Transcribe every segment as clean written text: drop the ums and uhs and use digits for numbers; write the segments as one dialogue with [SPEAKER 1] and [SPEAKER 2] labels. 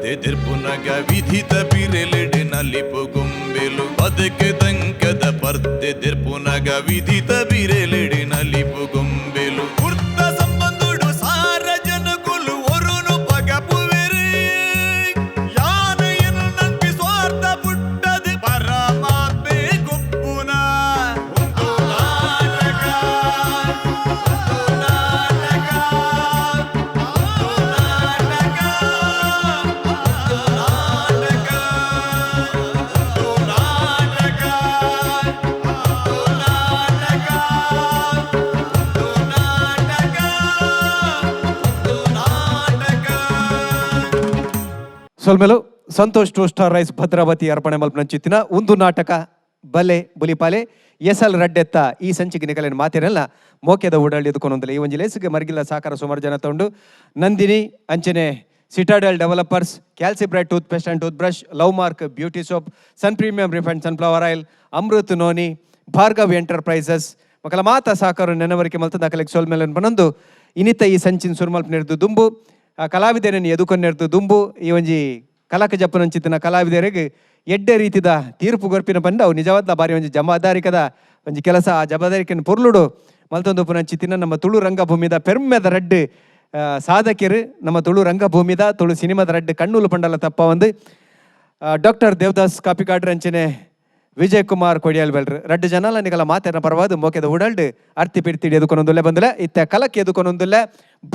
[SPEAKER 1] ಪರ್ದೆ ದೆರ್ಪುನಗ ವಿಧಿತ ಬಿರೆಲೆಡೆ ನಲಿಪು ಗೊಂಬೆಲು. ಬದುಕು ದಂಕದ ಪರ್ದೆ ದೆರ್ಪುನಗ ವಿಧಿತ ಬಿರೆಲೆಡೆ ನಲಿಪು ಗೊಂಬೆಲು. ಕುರ್ತ ಸಂಬಂಧುಡು ಸಾರ ಜನಕುಲು ಒರುನು ಪಗಪುವೆರು. ಯಾನ ಎನ್ನಂಪಿ ಸ್ವಾರ್ಥ ಪುಟ್ಟದು ಪರಮಾತ್ಮೆ ಗೊಪ್ಪುನ. ಒಂದು ನಾಟಕ, ಒಂದು ನಾಟಕ, ಒಂದು ನಾಟಕ, ಒಂದು ನಾಟಕ, ಒಂದು ನಾಟಕ, ಒಂದು ನಾಟಕ, ಒಂದು ನಾಟಕ, ಒಂದು ನಾಟಕ.
[SPEAKER 2] ಸೊಲ್ಮೆಲು Santhosh two star rice Bhadravathi ಅರ್ಪಣೆ ಮಲ್ಪನಂಚಿತ್ತಿನ ಒಂದು ನಾಟಕ ಬಲೆ ಬುಲಿಪಾಲೆ ಎಸಲ್ ರಡ್ಡೆತ್ತ ಈ ಸಂಚಿಕೆ ನಿಕಲಿನ ಮಾತಿರಲ್ಲ ಮೋಕೆದ ಉಡಾಳಿ ಎದುಕೊಂದಲ್ಲ. ಈ ಒಂಜಿ ಲೇಸಿಗೆ ಮರ್ಗಿಲ್ಲ ಸಾಕಾರ ಸುಮಾರು ಜನ ತಗೊಂಡು ನಂದಿನಿ ಅಂಚನೆ Citadel developers, Calcibright tooth paste and tooth brush, love mark beauty soap, Sun premium refined sunflower oil, Amrit noni, Bhargav enterprises ಮಕ್ಕಳ ಮಾತ ಸಾಕಾರ ನೆನವರಿಕೆ ಮಲ್ತದ ಅಕಲೆಗ್ ಸೊಲ್ಮೆಲೆ ಬನೊಂದು ಇನಿತ ಈ ಸಂಚಿನ ಸುರ್ಮಲ್ಪ್ ನೆರ್ದು ದುಂಬು ಆ ಕಲಾವಿದರನ್ನು ಎದುಕೊನ್ನೆರ್ದು ದುಂಬು ಈ ಒಂಜಿ ಕಲಕ ಜಪ್ಪನಂಚಿತ್ತಿನ ಕಲಾವಿದರಿಗೆ ಎಡ್ಡೆ ರೀತಿದ ತೀರ್ಪು ಗೊರ್ಪಿನ ಬಂದ ಅವು ನಿಜವಾದ ಬಾರಿ ಒಂಜಿ ಜವಾಬ್ದಾರಿಕದ ಒಂಜಿ ಕೆಲಸ. ಆ ಜವಾಬ್ದಾರಿಕೆನ ಪೊರ್ಲುಡು ಮಲ್ತೊಂದು ಪುನಂಚಿತ್ತಿನ ನಮ್ಮ ತುಳು ರಂಗಭೂಮಿದ ಪೆರ್ಮೆದ ರಡ್ಡು ಸಾಧಕಿಯರು, ನಮ್ಮ ತುಳು ರಂಗಭೂಮಿದ ತುಳು ಸಿನಿಮಾದ ರಡ್ಡು ಕಣ್ಣುಲು ಪಂಡಲ ತಪ್ಪ ಒಂದು ಡಾಕ್ಟರ್ ದೇವದಾಸ್ ಕಾಪಿಕಾಡ್ರ ಅಂಚನೆ ವಿಜಯ್ ಕುಮಾರ್ ಕೊಡಿಯಲ್ ಬೆಲ್ರು ರಡ್ಡು ಜನಲ ನಿಗಲ ಮಾತೆನ ಪರವಾದ ಮೋಕೆದ ಉಡಲ್ಡ್ ಅರ್ತಿ ಪಿರ್ತಿಡಿ ಎದುಕೊನೊಂದುಲ್ಲೆ ಬಂದುಲೆ. ಇತ್ತೆ ಕಲಕ್ಕೆ ಎದುಕೊನೊಂದುಲ್ಲೆ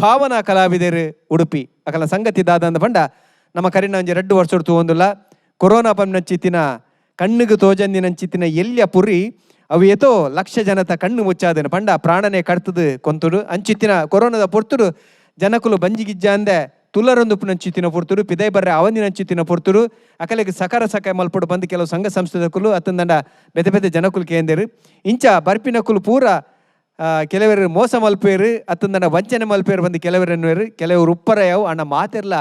[SPEAKER 2] ಭಾವನಾ ಕಲಾವಿದರು ಉಡುಪಿ. ಅಕಲ ಸಂಗತಿ ದಾದಂದ ಪಂಡ ನಮ್ಮ ಕರಿನ ಒಂಜಿ 2 ವರ್ಷ ತೂವೊಂದುಲ್ಲ ಕೊರೋನಾ ಪಂಚಿತ್ತಿನ ಕಣ್ಣಿಗೆ ತೋಜಂದಿನಂಚಿತ್ತಿನ ಎಲ್ಯ ಪುರಿ ಅವು ಏತೋ ಲಕ್ಷ ಜನತ ಕಣ್ಣು ಮುಚ್ಚಾದನ ಪಂಡ ಪ್ರಾಣನೇ ಕಡ್ತದು ಕೊಂತುಡು. ಅಂಚಿತ್ತಿನ ಕೊರೋನಾದ ಪೊರ್ತುಡು ಜನಕುಲು ಬಂಜಿಗಿಜ್ಜಾಂದೆ ತುಲರೊಂದು ಪುನಂಚಿತ್ತಿನ ಪೊರ್ತುಡು ಪಿದೈ ಬರ್ರೆ ಅವಂದಿನಂಚಿತ್ತಿನ ಪೊರ್ತುಡು ಅಕಲೆಗ್ ಸಕಾರ ಸಕಾಯ ಮಲ್ಪಡು ಬಂದು ಕೆಲವು ಸಂಘ ಸಂಸ್ಥೆದಕುಲು ಅತ್ತಂದಂಡ ಬೇತೆ ಬೇತೆ ಜನಕುಲು ಕೇಂದೇರು. ಇಂಚ ಬರ್ಪಿನಕುಲು ಪೂರ ಕೆಲವರು ಮೋಸ ಮಲ್ಪೇರು ಅತ್ತಂದಂಡ ವಂಚನೆ ಮಲ್ಪೇರು ಬಂದು ಕೆಲವರು ಎನ್ನುವೇರು. ಕೆಲವರು ಉಪ್ಪರ ಯಾವು ಅಣ್ಣ ಮಾತಿರ್ಲ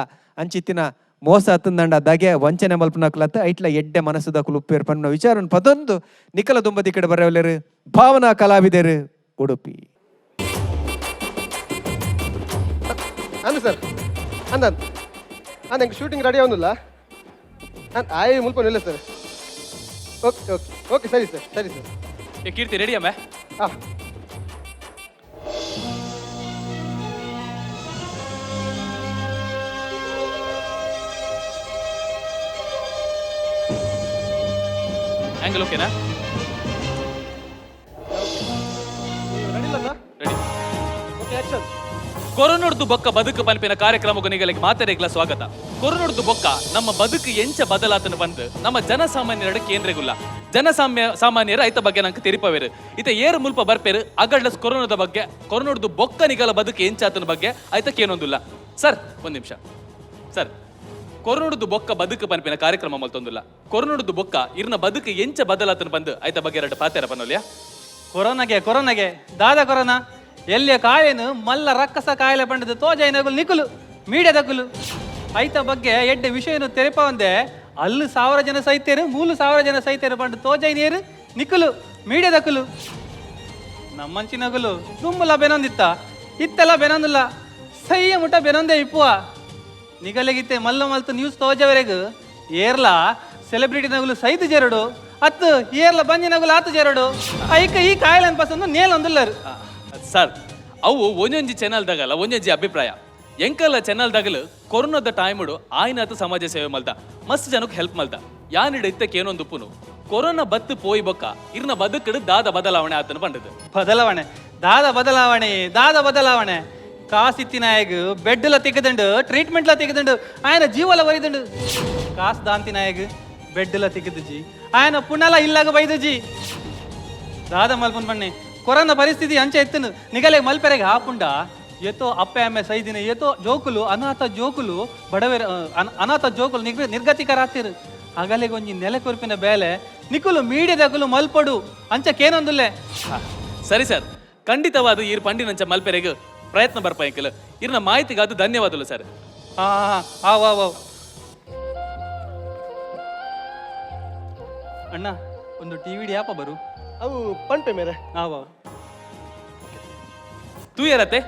[SPEAKER 2] ಅಂಚಿತ್ತಿನ ಮೋಸ ಅತ್ತಂದಂಡ ದಗೆ ವಂಚನೆ ಮಲ್ಪನಕುಲತ್ತ ಐಟ್ಲ ಎಡ್ಡೆ ಮನಸ್ಸುದಕುಲು ಉಪ್ಪೇರು ಪನ್ನ ವಿಚಾರ ಪದೊಂದು ನಿಖಲ ದುಂಬದಿ ಕಡೆ ಬರವಲ್ಲೇರು ಭಾವನಾ ಕಲಾವಿದರು ಉಡುಪಿ.
[SPEAKER 3] ಅಂದ ಸರ್, ಅಂದ ಅಂದ ಎಂಕ್ ಶೂಟಿಂಗ್ ರೆಡಿ ಆವೊಂದುಲ್ಲ. ಆಯ್ ಮುಲ್ಪ ಇಲ್ಲ ಸರ್. ಓಕೆ ಓಕೆ ಓಕೆ, ಸರಿ ಸರ್, ಸರಿ ಸರ್.
[SPEAKER 4] ಏ ಕೀರ್ತಿ, ರೆಡಿ ಅಮ್ಮ?
[SPEAKER 3] ಹಾಂ.
[SPEAKER 4] ಆಂಗಲ್ ಓಕೆನಾ?
[SPEAKER 3] ರೆಡಿ ಇಲ್ಲ?
[SPEAKER 4] ರೆಡಿ.
[SPEAKER 3] Okay, action.
[SPEAKER 4] ಕೊರನೊಡ್ದು ಬೊಕ್ಕ ಬದುಕು ಪನ್ಪಿನ ಕಾರ್ಯಕ್ರಮಕ್ಕೆ ನಿಗಲಿಗೆ ಮಾತೆರೆಗ್ಲ ಸ್ವಾಗತ. ಕೊರನೊಡ್ದು ಬೊಕ್ಕ ನಮ್ಮ ಬದುಕು ಎಂಚ ಬದಲಾತನ ಬಂದು ನಮ್ಮ ಜನಸಾಮಾನ್ಯರ ಕೇಂದ್ರಗುಲ್ಲ ಸಾಮಾನ್ಯರ ಐತ ಬಗ್ಗೆ ನಂಗೆ ತೆರಿಪವೇರು. ಇತ ಏರು ಮುಲ್ಪ ಬರ್ಪೇರು ಅಗಡ್ಲಸ್ ಕೊರೋನಾದ ಬಗ್ಗೆ, ಕೊರನೊಡ್ದು ಬೊಕ್ಕ ನಿಗಲ ಬದುಕು ಎಂಚಾತನ ಬಗ್ಗೆ ಐತ ಕೇನೊಂದುಲ್ಲ. ಸರ್, ಒಂದ್ ನಿಮಿಷ ಸರ್. ಕೊರನೊಡ್ದು ಬೊಕ್ಕ ಬದುಕು ಪನ್ಪಿನ ಕಾರ್ಯಕ್ರಮ ಮಲ್ತೊಂದುಲ್ಲ. ಕೊರನೊಡ್ದು ಬೊಕ್ಕ ಇರ್ನ ಬದುಕು ಎಂಚ ಬದಲಾತನ ಬಂದು ಐತ ಬಗ್ಗೆ ಎರಡು ಪಾತೆರ ಪನೋಲ್ಯಾ?
[SPEAKER 5] ಕೊರೋನಾಗೆ ಕೊರೋನಾಗೆ ದಾದ ಕೊರೋನಾ ಎಲ್ಲಿಯ ಕಾಯನು ಮಲ್ಲ ರಕ್ಕಸ ಕಾಯಿಲೆ ಪಂಡದು ತೋಜೈನಗುಲು ನಿಕುಲು ಮೀಡಿಯಾದಕುಲು ಐತ ಬಗ್ಗೆ ಎಡ್ಡೆ ವಿಷಯನು ತೆರೆಪವಂದೆ ಅಲ್ಲು 1000 ಜನ ಸೈತೇರು 3000 ಜನ ಸೈತೇರು ಪಂಡು ತೋಜೈನೇರು ನಿಕುಲು ಮೀಡಿಯಾದಕುಲು. ನಮ್ಮಂಚಿನಗುಲು ದುಮ್ಮಲ ಬೆನೊಂದಿತ್ತ ಇತ್ತೆಲ್ಲ ಬೆನೊಂದಿಲ್ಲ ಸಯ್ಯ ಮುಟ ಬೆನೊಂದೇ ಇಪ್ಪುವ ನಿಗಲೆಗಿತ್ತೆ ಮಲ್ಲ ಮಲ್ತು ನ್ಯೂಸ್ ತೋಜವರೆಗು ಏರ್ಲ ಸೆಲೆಬ್ರಿಟಿ ನಗುಲು ಸೈತು ಜೆರಡು ಅತ್ತು ಏರ್ಲ ಬಂಜಿ ನಗುಲು ಆತು ಜೆರಡು ಐಕ ಈ ಕಾಯಿಲೆ ಅನ್ಪಸಂದು ನೇಲೊಂದುಲ್ಲರು.
[SPEAKER 4] ಸರ್, ಅವು ಒಂಜೊಂಜಿ ಚಾನೆಲ್ದಾಗಲ್ಲ ಒಂಜೊಂಜಿ ಅಭಿಪ್ರಾಯ. ಎಂಕಲ್ಲ ಚಾನೆಲ್ದಾಗಲು ಕೊರೋನಾದ ಟೈಮುಡು ಆಯ್ನಾತು ಸಮಾಜ ಸೇವೆ ಮಲ್ತ ಮಸ್ತ್ ಜನಕ್ಕೆ ಹೆಲ್ಪ್ ಮಲ್ತ. ಯಾನಿಡ ಇತ್ತಕ್ಕೆ ಏನೊಂದು ಉಪ್ಪುನು ಕೊರೋನಾ ಬತ್ತು ಪೋಯಿ ಬೊಕ್ಕ ಇರ್ನ ಬದುಕಡು ದಾದ ಬದಲಾವಣೆ ಆತನ ಪಂಡದು.
[SPEAKER 5] ಬದಲಾವಣೆ ದಾದ ಬದಲಾವಣೆ ದಾದ ಬದಲಾವಣೆ ಕಾಸಿತ್ತಿ ನಾಯಗ್ ಬೆಡ್ಲ ತಿಕ್ಕದುಂಡು ಟ್ರೀಟ್ಮೆಂಟ್ಲ ತಿಕ್ಕದುಂಡು ಆಯನ ಜೀವಲ ಒರಿದುಂಡು. ಕಾಸು ದಾಂತಿ ನಾಯಗ್ ಬೆಡ್ಲ ತಿಕ್ಕದುಜಿ ಆಯನ ಪುಣಲ ಇಲ್ಲಾಗ ಬೈದುಜಿ. ದಾದ ಮಲ್ಪನ್ ಬನ್ನಿ ಕೊರೋನಾ ಪರಿಸ್ಥಿತಿ ಅಂಚೆ ಎತ್ತನು ನಿಗಲೆ ಮಲ್ಪೆರೆಗೆ ಹಾಪುಂಡ ಏತೋ ಅಪ್ಪೆ ಅಮ್ಮೆ ಸೈದಿನ ಏತೋ ಜೋಕುಲು ಅನಾಥ ಜೋಕುಲು ಬಡವೆರ ಅನಾಥ ಜೋಕುಲು ನಿರ್ಗತಿಕರಾತಿರು. ಅಗಲೆಗೆ ಒಂಜಿ ನೆಲೆ ಕೊರ್ಪಿನ ಬೇಲೆ ನಿಕುಲು ಮೀಡಿಯಾದಕುಲು ಮಲ್ಪಡು ಅಂಚ ಕೇನೊಂದುಲ್ಲೆ.
[SPEAKER 4] ಸರಿ ಸರ್, ಖಂಡಿತವಾದ ಈರ್ ಪಂಡಿನಂಚ ಮಲ್ಪೆರೆಗ್ ಪ್ರಯತ್ನ ಬರ್ಪ ಎಂಕಲ್. ಇರ್ನ ಮಾಹಿತಿಗಾದ ಧನ್ಯವಾದಗಳು ಸರ್.
[SPEAKER 5] ಹಾ ಹಾ ಆವ್ ಆವ್ ಆವ್. ಅಣ್ಣ, ಒಂದು ಟಿವಿ ಡಿ ಯಾಪ ಬರು?
[SPEAKER 3] ಅವು ಪಂಪೆ ಮೇರೆ.
[SPEAKER 5] ಆವ್ ಆವ್.
[SPEAKER 4] ತೂಯರತೆ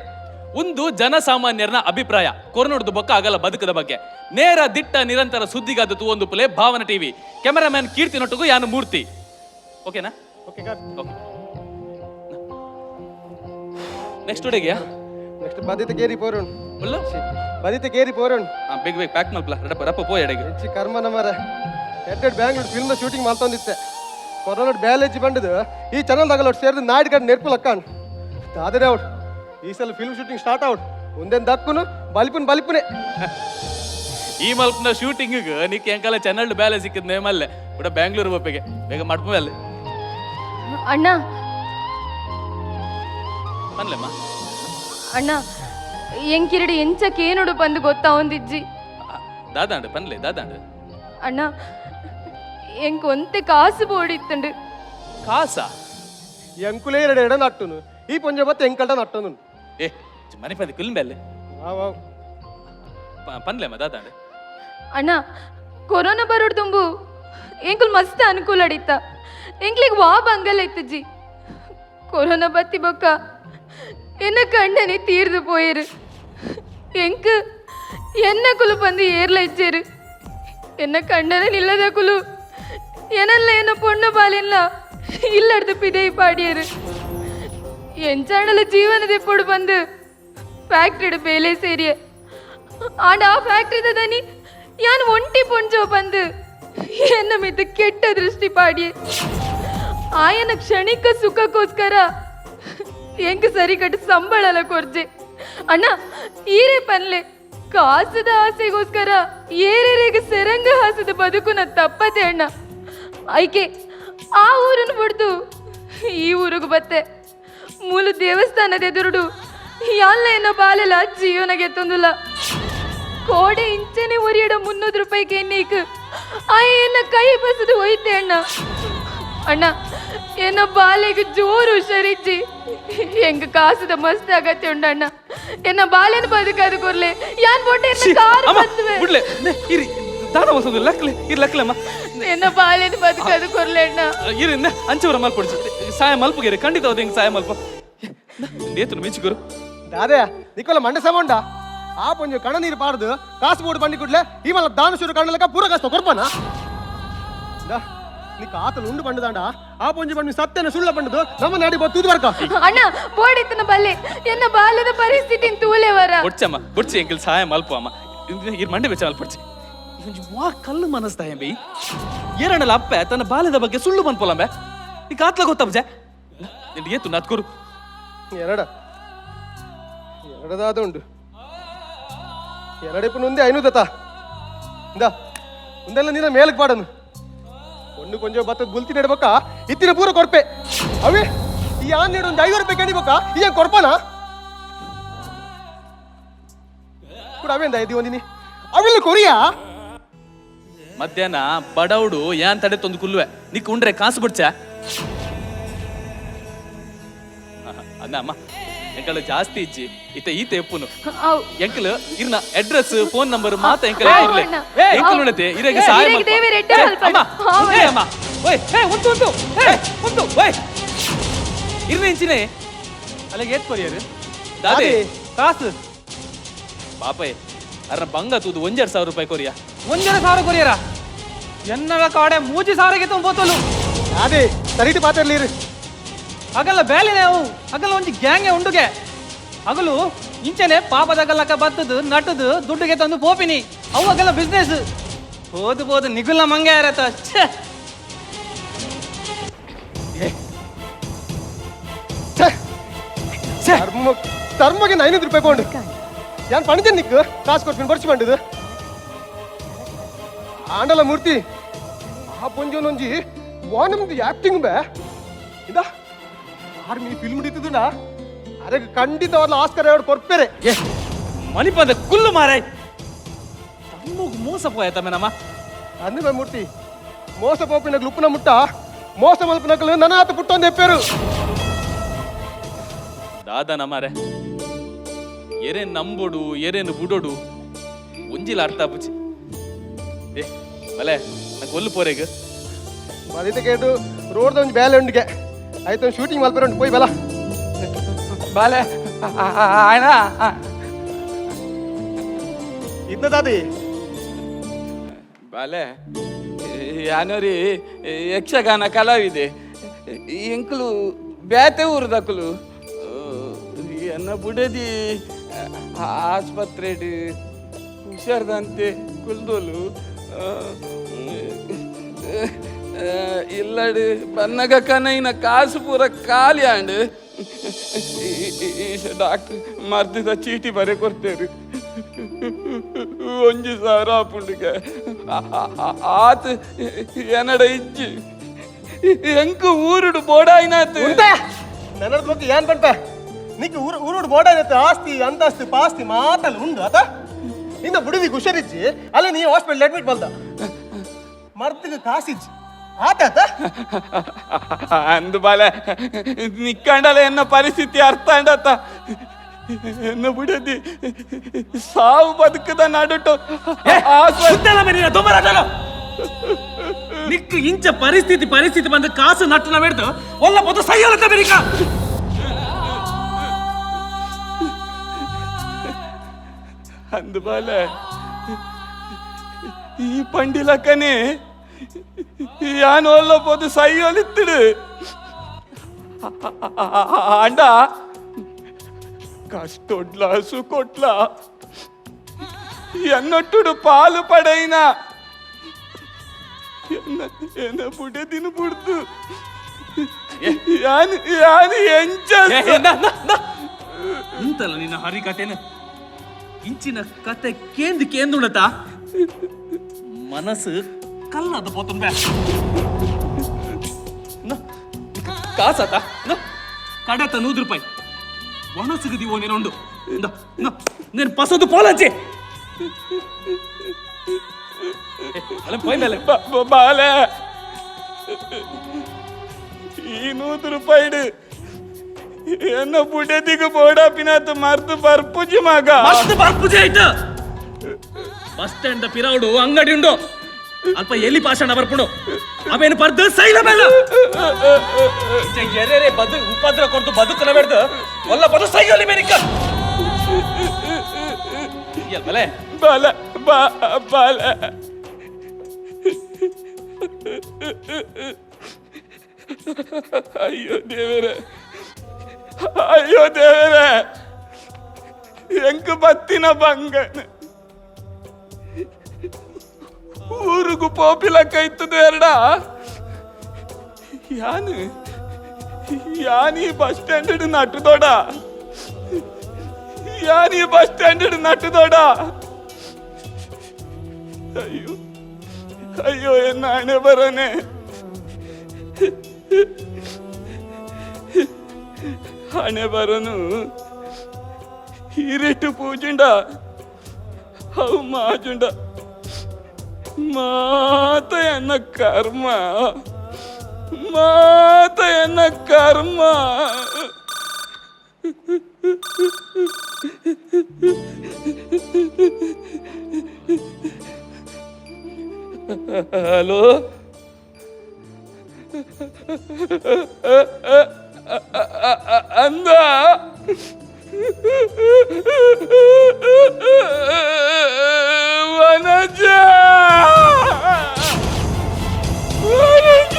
[SPEAKER 4] ಒಂದು ಜನಸಾಮಾನ್ಯರನ ಅಭಿಪ್ರಾಯ ಕೊರನೊಡ್ದು ಬೊಕ್ಕ ಅಗಲ ಬದುಕದ ಬಗ್ಗೆ. ನೇರ ದಿಟ್ಟ ನಿರಂತರ ಸುದ್ದಿಗಾದ ತೂವೊಂದು ಪುಲೆ ಭಾವನ ಟಿವಿ. ಕ್ಯಾಮರಾಮ್ಯಾನ್ ಕೀರ್ತಿ ನೊಟ್ಟುಗು ಯಾನು ಮೂರ್ತಿ. ಓಕೆನಾ?
[SPEAKER 3] ಓಕೆ.
[SPEAKER 4] ಓಕೆ, ನೆಕ್ಸ್ಟ್ ಉಡೆಗೆ.
[SPEAKER 3] ನೆಕ್ಸ್ಟ್ ಬದಿತ ಕೇರಿ ಪೋರುಣ್.
[SPEAKER 4] ಒಲ್ಲ.
[SPEAKER 3] ಬದಿತ ಕೇರಿ ಪೋರುಣ್.
[SPEAKER 4] ಬೇಗ ಬೇಗ ಪ್ಯಾಕ್ ಮಲ್ಪಲ, ರಪ್ಪ ರಪ್ಪ ಪೋ ಎಡೆಗೆ.
[SPEAKER 3] ಹೆಚ್ಚಿ ಕರ್ಮ ನಮರ. ಎಡ್ಡೆಡ್ ಬ್ಯಾಂಗ್ಳೂರ್ ಫಿಲ್ಮ್ ಶೂಟಿಂಗ್ ಮಾಡ್ತೊಂದಿತ್ತೆ. ಕೊರೋನಾ ಬ್ಯಾಲೇಜ್ ಬಂಡದು ಈ ಚಾನಲ್ ದಾಗಲ ಸೇರಿದ ನಾಡ್ ಗಡ್ ನೆರ್ಪು ಲಕ್ಕಾಣ್ ದಾದರೆ ಔಟ್. ಈ ಸಲ ಫಿಲ್ಮ್ ಶೂಟಿಂಗ್ ಸ್ಟಾರ್ಟ್ ಔಟ್ ಒಂದೇನ್ ದಕ್ಕುನು ಬಲಿಪುನ್ ಬಲಿಪುನೆ.
[SPEAKER 4] ಈ ಮಲ್ಪನ ಶೂಟಿಂಗ್ ನಿಕ್ ಎಂಕಲ ಚೆನ್ನಲ್ಡ್ ಬ್ಯಾಲೆ ಸಿಕ್ಕಿದ್ ನೇಮಲ್ಲೆ ಬಿಡ. ಬ್ಯಾಂಗ್ಳೂರ್ ಬೊಪ್ಪೆಗೆ ಬೇಗ ಮಡ್ಪ ಅಲ್ಲಿ.
[SPEAKER 6] ಅಣ್ಣ.
[SPEAKER 4] ಪನ್ಲೆಮ್ಮ.
[SPEAKER 6] ಅಣ್ಣ, ಎಂಕಿರಡಿ ಎಂಚ ಕೇನುಡು ಬಂದು ಗೊತ್ತಾ ಒಂದಿಜ್ಜಿ.
[SPEAKER 4] ದಾದಾಂಡು ಪನ್ಲೆ, ದಾದಾಂಡು.
[SPEAKER 6] ಅಣ್ಣ, ಎಂಕ್ ಒಂತೆ ಕಾಸು ಬೋಡಿತ್ತಂಡು.
[SPEAKER 4] ಕಾಸ?
[SPEAKER 3] ಎಂಕುಲೇ ಎರಡು ಎಡ ನಟ್ಟುನು, ಈ ಪೊಂಜ ಬತ್ತ ಎಂಕಲ್ಟ ನಟ್ಟನು.
[SPEAKER 4] ಏ, ಮನೆ ಪಂದಿ ಕುಲ್ಮೆಲ್ಲೆ.
[SPEAKER 3] ವಾವ್ ವಾವ್.
[SPEAKER 4] ಪನ್ಲೆಮ್ಮ, ದಾದಾಂಡು.
[SPEAKER 6] ಅಣ್ಣ, ಕೊರೋನಾ ಬರೋಡ್ ತುಂಬು ಎಂಕುಲ್ ಮಸ್ತ್ ಅನುಕೂಲ ಅಡಿತ್ತ. ಎಂಕ್ಲಿಗ್ ವಾ ಬಂಗಲ ಇತ್ತಜ್ಜಿ. ಕೊರೋನಾ ಬತ್ತಿ ಬೊಕ್ಕ ಎನ್ನ ಕಣ್ಣನೆ ತೀರ್ದು ಪೋಯಿರು. ಎಂಕ್ ಎನ್ನ ಕುಲು ಬಂದು ಏರ್ಲ ಇಚ್ಚೇರು. ಎನ್ನ ಕಣ್ಣನೆ ನಿಲ್ಲದ ಕುಲು ಎನಲ್ಲ ಎನ್ನ ಪೊಣ್ಣು ಬಾಲಿಲ್ಲ ಇಲ್ಲಡ್ದು ಪಿದೈ ಪಾಡಿಯರು. ಎಂಚಾಣಲ ಜೀವನದ ಎಪ್ಪೊಡು ಬಂದು ಫ್ಯಾಕ್ಟ್ರಿಡ್ ಬೇಲೆ ಸೇರಿಯ. ಆಂಡ ಆ ಫ್ಯಾಕ್ಟ್ರಿದ ದನಿ ಯಾನ್ ಒಂಟಿ ಪೊಂಜೋ ಬಂದು ಎನ್ನ ಮಿದ್ದು ಕೆಟ್ಟ ದೃಷ್ಟಿ ಪಾಡಿಯೆ. ಆಯನ ಕ್ಷಣಿಕ ಸುಖಕ್ಕೋಸ್ಕರ ಎಂಕ್ ಸರಿ ಕಟ್ಟು ಸಂಬಳಲ ಕೊರ್ಜೆ. ಅಣ್ಣ, ಈರೇ ಪನ್ಲೆ, ಕಾಸದ ಆಸೆಗೋಸ್ಕರ ಏರೇರಿಗೆ ಸೆರಂಗ ಹಾಸದ ಬದುಕುನ ತಪ್ಪತೆ ಅಣ್ಣ. ಐಕೆ ಆ ಊರನ್ನು ಬಿಡ್ದು ಈ ಊರಿಗೆ ಬತ್ತೆ. ಮೂಲ ದೇವಸ್ಥಾನದ ಎದುರುಡು ಯಾಲ್ಲ ಎನ್ನ ಬಾಲೆಲ ಜೀವನಗೆ ಎತ್ತೊಂದುಲ್ಲ. ಕೋಡೆ ಇಂಚನೆ ಒರಿಯಡ 300 ರೂಪಾಯಿಗೆ ಎಣ್ಣೀಕ್ ಆ ಎನ್ನ ಕೈ ಬಸದು ಹೋಯ್ತೆ ಅಣ್ಣ. ಅಣ್ಣ, ಎನ್ನ ಬಾಲೆಗೆ ಜೋರು ಹುಷಾರಿಜ್ಜಿ. ಎಂಗ ಕಾಸದ ಮಸ್ತ್ ಅಗತ್ಯ ಉಂಡು ಅಣ್ಣ. ಎನ್ನ ಬಾಲೆನ ಬದುಕಾದ ಕೊರ್ಲೆ. ಯಾನ್ ಬೊಟ್ಟೆ ಎನ್ನ ಕಾರು
[SPEAKER 4] ಅಮ್ಮ.
[SPEAKER 6] ಬಂದುವೆ.
[SPEAKER 4] ಬಿಡ್ಲೆ ನೆ, ಇರಿ, ದಾದ ವಸದು ಲಕ್ಲೆ ಇರ್ ಲಕ್ಲೆಮ್ಮ.
[SPEAKER 6] ಎನ್ನ ಬಾಲೆನ ಬದುಕಾದ ಕೊರ್ಲೆ ಅಣ್ಣ.
[SPEAKER 4] ಇರಿ, ನೆ, ಅಂಚವರ ಮಲ್ಪೊಡ್ಚಿ, ಸಾಯ ಮಲ್ಪುಗೇರಿ. ಖಂಡಿತ ಹೌದು, ಹಿಂಗ್ ಸಾಯ ಮಲ್ಪ ನೇತನು ಮಿಂಚುಗುರು.
[SPEAKER 3] ದಾದೆ ನಿಕೋಲ ಮಂಡೆ ಸಮುಂಡ. ಆ ಪೊಂಜು ಕಣ ನೀರು ಪಾಡ್ದು ಕಾಸು ಬೋಡು ಬಂಡಿ ಕೂಡ್ಲೆ ಈ ಮಲ್ಲ ದಾನ ಶುರು ಕಣ್ಣಲಕ ಪೂರ ಕಾಸು ಕೊರ್ಪನ. ನಿಕ್ಕ ಆತಲು ಉಂಡು ಬಂಡದಾಂಡ ಆ ಪೊಂಜು ಬಂಡಿ ಸತ್ಯನ ಸುಳ್ಳ ಬಂಡದು ನಮ್ಮ ನಾಡಿ ಬತ್ತುದು ಬರ್ಕ.
[SPEAKER 6] ಅಣ್ಣ, ಬೋಡಿತ್ತನ ಬಲ್ಲೆ. ಎನ್ನ ಬಾಲ್ಯದ ಪರಿಸ್ಥಿತಿ ತೂಲೆವರ.
[SPEAKER 4] ಬೊಡ್ಚಮ್ಮ, ಬೊಡ್ಚಿ, ಎಂಕಲ್ ಸಹಾಯ ಮಲ್ಪ ಅಮ್ಮ. ಇರ್ ಮಂಡೆ ಬೆಚ್ಚ ಮಲ್ಪೊಡ್ಚಿ. ಒಂಜಿ ವಾ ಕಲ್ಲು ಮನಸ್ತಾಯ ಬೈ. ಏರಣ್ಣಲ ಅಪ್ಪೆ ತನ್ನ ಬಾಲ್ಯದ ಬಗ್ಗೆ ಸುಳ್ಳು ಬಂದ್ಪೊಲಂಬೆ. ಈ ಕಾತ್ಲ ಗೊತ್ತಬ್ಜೆ ನಿಂಗೆ ಏತು ನತ್ಕುರು.
[SPEAKER 3] ಎರಡ ಎರಡದಾದ ಉಂಡು ಎರಡೆಪ್ಪು నుంದೆ ಐನೂದತ. ಇಂದ ಉಂದೆಲ್ಲ ನಿನ್ನ ಮೇಲಕ್ಕೆ ಪಾಡನು. ಒಂದು ಕೊಂಚ ಬತ್ತದ ಬುಲ್ತಿ ನೆಡ್ಬೇಕ ಇತ್ತಿನ ಪೂರ ಕೊರ್ಪೆ. ಅವೇ ಈ ಆನ್ ನೀಡು ಒಂದು 5 ರೂಪಾಯಿ ಕಣಿಬೇಕ. ಈ ಕೊರ್ಪನ ಕೂಡ ಅವೇಂದ ಐದಿ ಒಂದಿನಿ ಅವಿಲ್ಲ ಕೊರಿಯಾ.
[SPEAKER 4] ಮಧ್ಯಾಹ್ನ ಬಡೌಡು ಯಾನ್ ತಡೆ ತಂದು ಕುಲ್ಲುವೆ. ನಿಕ್ ಉಂಡ್ರೆ ಕಾಸು ಬಿಡ್ಚ ಅನ್ನ ಅಮ್ಮ. ಎಂಕಲ್ ಜಾಸ್ತಿ ಇಜ್ಜಿ ಇತ್ತ ಈತ ಎಪ್ಪುನು.
[SPEAKER 6] ಅವ್.
[SPEAKER 4] ಎಂಕಲ್ ಇರ್ನ ಅಡ್ರೆಸ್ ಫೋನ್ ನಂಬರ್ ಮಾತ ಎಂಕಲ್
[SPEAKER 6] ಆವ್
[SPEAKER 4] ಇರ್ಲೆ.
[SPEAKER 6] ಅಣ್ಣ.
[SPEAKER 4] ಎಂಕಲ್ ಉಣತೆ ಇರೆಗೆ ಸಹಾಯ
[SPEAKER 6] ಇರೆಗ್
[SPEAKER 4] ಮಲ್ಪ.
[SPEAKER 6] ದೇವೆರ್ ಎಡ್ಡೆ
[SPEAKER 4] ಏ,
[SPEAKER 6] ಮಲ್ಪಡ್.
[SPEAKER 4] ಅಮ್ಮ.
[SPEAKER 6] ಆವ್.
[SPEAKER 4] ಏ ಅಮ್ಮ, ಓಯ್, ಏ ಉಂಟು ಉಂಟು, ಏ ಉಂಟು, ಓಯ್, ಇರ್ನ ಇಂಚಿನೆ.
[SPEAKER 5] ಅಲ್ಲಿಗೆ ಏತ್ ಕೊರಿಯರ್?
[SPEAKER 4] ದಾದೆ?
[SPEAKER 5] ಕಾಸು.
[SPEAKER 4] ಪಾಪಯ್ ಅರ್ನ ಬಂಗ ತೂದು 1,500 ರೂಪಾಯಿ ಕೊರಿಯಾ.
[SPEAKER 5] 1,500 ಕೊರಿಯರ? ಎನ್ನಲ ಕಾಡೆ ಮೂಜಿ ಸಾವಿರಕ್ಕೆ ತುಂಬೋತಲು.
[SPEAKER 3] ಅದೇ ಸರಿಟಿ ಪಾತಿರ್ಲಿ ಇರು.
[SPEAKER 5] ಅಗಲ ಬೇಲೆನೆ ಅವು. ಅಗಲ ಒಂಜಿ ಗ್ಯಾಂಗೆ ಉಂಡುಗೆ. ಅಗಲು ಇಂಚನೆ ಪಾಪದಗಲಕ ಬತ್ತದು ನಟದು ದುಡ್ಡುಗೆ ತಂದು ಪೋಪಿನಿ. ಅವು ಅಗಲ ಬಿಸ್ನೆಸ್. ಹೋದು ಬೋದು ನಿಗುಲ ಮಂಗೆ ಯಾರತ. ಛೇ.
[SPEAKER 3] ಛೇ. ಧರ್ಮ ಧರ್ಮಗೆ 500 ರೂಪಾಯಿ ಕೊಂಡು ಯಾನ್ ಪಣಿಜನ್ ನಿಕ್ಕು ಕಾಸು ಕೊಡ್ತೀನಿ ಬರ್ಚಿ ಬಂಡದು ಆಂಡಲ ಮೂರ್ತಿ. ಆ ಪೊಂಜನೊಂಜಿ ವಾನಮ್ದು ಆಕ್ಟಿಂಗ್ ಬೇ ಇಂದ ಆರ್ಮಿ ಫಿಲ್ಮ್ ಹಿಡಿತದನ. ಅದಕ್ಕೆ ಖಂಡಿತವಾದ ಆಸ್ಕರ್ ಅವಾರ್ಡ್ ಕೊರ್ಪೇರೆ.
[SPEAKER 4] ಏ ಮಣಿಪಂದ ಕುಲ್ಲು ಮಾರಾಯ್, ತಮ್ಮಗ್ ಮೋಸ ಪೋಯ ತಮ್ಮೆ ನಮ್ಮ.
[SPEAKER 3] ಅಂದು ಬೇ ಮೂರ್ತಿ, ಮೋಸ ಪೋಪಿನ ಲುಪ್ಪುನ ಮುಟ್ಟ ಮೋಸ ಮಲ್ಪನಕಲು ನನ್ನ ಆತ ಪುಟ್ಟೊಂದು ಎಪ್ಪೇರು.
[SPEAKER 4] ದಾದನ ಮಾರೆ, ಎರೇನ್ ನಂಬೊಡು ಎರೇನು ಬುಡೊಡು ಒಂಜಿಲ ಅರ್ಥ ಪುಚಿ. ಏ ಬಲೆ, ನಂಗೆ ಒಲ್ಲು ಪೋರೆಗ್.
[SPEAKER 3] ಬದಿತ ಕೇಟು ರೋಡ್ದ ಒಂಜಿ ಬೇಲೆ ಉಂಡಿಗೆ ಆಯ್ತು, ಶೂಟಿಂಗ್ ಮಲ್ಪೇರೆ ಉಂಟು, ಪೋಯ್ ಬಲ.
[SPEAKER 5] ಬಾಲೆ.
[SPEAKER 7] ಆಯ್ನ.
[SPEAKER 3] ಇದ್ನ ದಾದಿ.
[SPEAKER 7] ಬಾಲೆ, ಯಾನೋರಿ ಯಕ್ಷಗಾನ ಕಲಾವಿದೆ. ಎಂಕುಲು ಬ್ಯಾತೆ ಊರುದಕುಲು. ಎನ್ನ ಬುಡದಿ ಆಸ್ಪತ್ರೆಡ್ ಹುಷಾರ್ದಂತೆ ಕುಲ್ದೋಲು. ಇಲ್ಲಡು ಬನ್ನಗ ಕನೈನ ಕಾಸು ಪೂರ ಖಾಲಿ ಆಂಡ್. ಡಾಕ್ಟರ್ ಮರ್ದಿದ ಚೀಟಿ ಬರೆ ಕೊಡ್ತೇರು. 1000 ಆಪುಂಡುಗೆ. ಆತ್ ಎನ್ನಡ ಇಜ್ಜಿ. ಎಂಕು ಊರುಡು ಬೋಡಾಯ್ನಾತ್.
[SPEAKER 3] ನನ್ನ ಬಗ್ಗೆ ಏನ್ ಪಂಪೆ? ನಿಕ್ ಊರು ಊರುಡು ಬೋಡಾಯ್ನತ್ ಆಸ್ತಿ ಅಂತಸ್ತು ಪಾಸ್ತಿ ಮಾತಲ್ಲಿ ಉಂಡು ಆತ. ನಿನ್ನ ಬುಡದಿ ಹುಷಾರಿಜ್ಜಿ, ಅಲ್ಲಿ ನೀ ಹಾಸ್ಪಿಟಲ್ ಅಡ್ಮಿಟ್ ಬಲ್ದ, ಮರ್ತಿಗೆ ಕಾಸಿಜ್ಜಿ ಆತ ಆತ.
[SPEAKER 7] ಅಂದು ಬಾಲೆ, ನಿಕ್ಕಂಡಲ ಎನ್ನ ಪರಿಸ್ಥಿತಿ ಅರ್ಥ ಅಂಡತ್ತ. ಎನ್ನ ಬುಡದಿ ಸಾವು ಬದುಕದ ನಡುಟು.
[SPEAKER 4] ನಿಕ್ ಇಂಚ ಪರಿಸ್ಥಿತಿ ಪರಿಸ್ಥಿತಿ ಬಂದು ಕಾಸು ನಟ್ಟನ ಬೇಡ್ದು ಒಲ್ಲ ಪೊದು ಸೈಯಲತ್ತ ಬೆರಿಕ.
[SPEAKER 7] ಅಂದು ಬಾಲೆ, ಈ ಪಂಡಿಲಕ್ಕನೆ ಯಾನು ಒಲ್ಲ ಪೋದು ಸೈಯೊಲಿತ್ತಿಡು. ಅಂಡ ಕಷ್ಟೊಡ್ಲ ಸುಕೊಟ್ಲ ಎನ್ನೊಟ್ಟುಡು ಪಾಲು ಪಡೈನ ಎನ್ನ ಎನ್ನ ಬುಡದಿನ ಬುಡ್ದು ಯಾನು ಯಾನು ಎಂಚ?
[SPEAKER 4] ಇಂತಲ್ಲ ನಿನ್ನ ಹರಿಕತೆನ. ಇಂಚಿನ ಕತೆ ಕೇಂದ್ ಕೇಂದುಣತ ಮನಸ್ಸು ಕಲ್ಲದ ಪೋತುಂಬೆ. ಕಾಸಾತ ಕಡತ 100 ರೂಪಾಯಿ ಒಣಸುಗು ದಿವೋ ನೀನುಂಡು. నేను ಪಸದು ಪೋಲಂಚಿ ಅಲ್ಲ ಪೋಯ್ಮೇಲೆ.
[SPEAKER 7] ಬಾಲೆ, ಈ 100 ರೂಪಾಯಿಡು ಎನ್ನ ಬುಡದಿಗೆ ಬೋಡಾಪಿನಾತ್ ಮರ್ದು ಬರ್ಪುಜಿ ಮಗ.
[SPEAKER 4] ಮಸ್ತ್ ಬರ್ಪುಜಿ ಆಯ್ತು. ಬಸ್ ಸ್ಟ್ಯಾಂಡ್ ಪಿರೌಡು ಅಂಗಡಿ ಉಂಡು, ಅಲ್ಪ ಎಲ್ಲಿ ಪಾಷಾಣ ಬರ್ಪುಂಡು, ಅವೇನು ಪರ್ದು ಸೈಲ ಮೇಲ ಎರೆರೆ ಬದು ಉಪದ್ರ ಕೊಡ್ದು ಬದುಕನ ಬೇಡ್ದು ಒಲ್ಲ ಬದು ಸೈಯೋಲಿ ಮೇನಿಕ ಬಲೆ.
[SPEAKER 7] ಬಾಲೆ, ಬಾಲೆ, ಅಯ್ಯೋ ದೇವರೇ, ಅಯ್ಯೋ ದೇವರೇ, ಎಂಕ್ ಬತ್ತಿನ ಬಂಗನ. ಊರುಗು ಪೋಪಿಲಕ್ಕ ಇತ್ತದ ಎರಡ. ಯಾನು ಯಾನೀ ಬಸ್ ಸ್ಟ್ಯಾಂಡ್ ನಟ್ಟುದೋಡ, ಯಾನೀ ಬಸ್ ಸ್ಟ್ಯಾಂಡ್ ನಟ್ಟುದೋಡ. ಅಯ್ಯೋ ಅಯ್ಯೋ, ಎನ್ನ ಹಣೆ ಬರನೆ. ಹಣೆ ಬರನು ಹಿರಿಟು ಪೂಜುಂಡ ಅವು ಮಾಜುಂಡ ಮಾತ ಎನ್ನ ಕರ್ಮ, ಮಾತ ಎನ್ನ ಕರ್ಮ. ಹಲೋ, ಅಂದ ವನಜ, ವನಜ,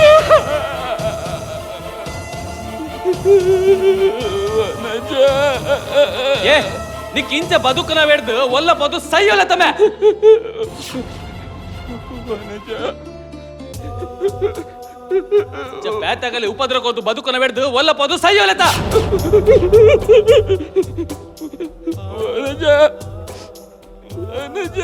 [SPEAKER 7] ವನಜ.
[SPEAKER 4] ಏ, ನಿಕ್ ಇಂಚ ಬದುಕನ ಬೇಡ್ದು ಒಲ್ಲ ಬದು ಸೈಯೋಲ ತಮ್ಮೆ.
[SPEAKER 7] ವನಜ.
[SPEAKER 4] ಬ್ಯಾತಗಲಿ ಉಪದ್ರ ಕೊದ್ದು ಬದುಕನ ಬೇಡ್ದು ಒಲ್ಲ ಪದು ಸೈಯೋಲತ.
[SPEAKER 7] ವನಜ, ವನಜ.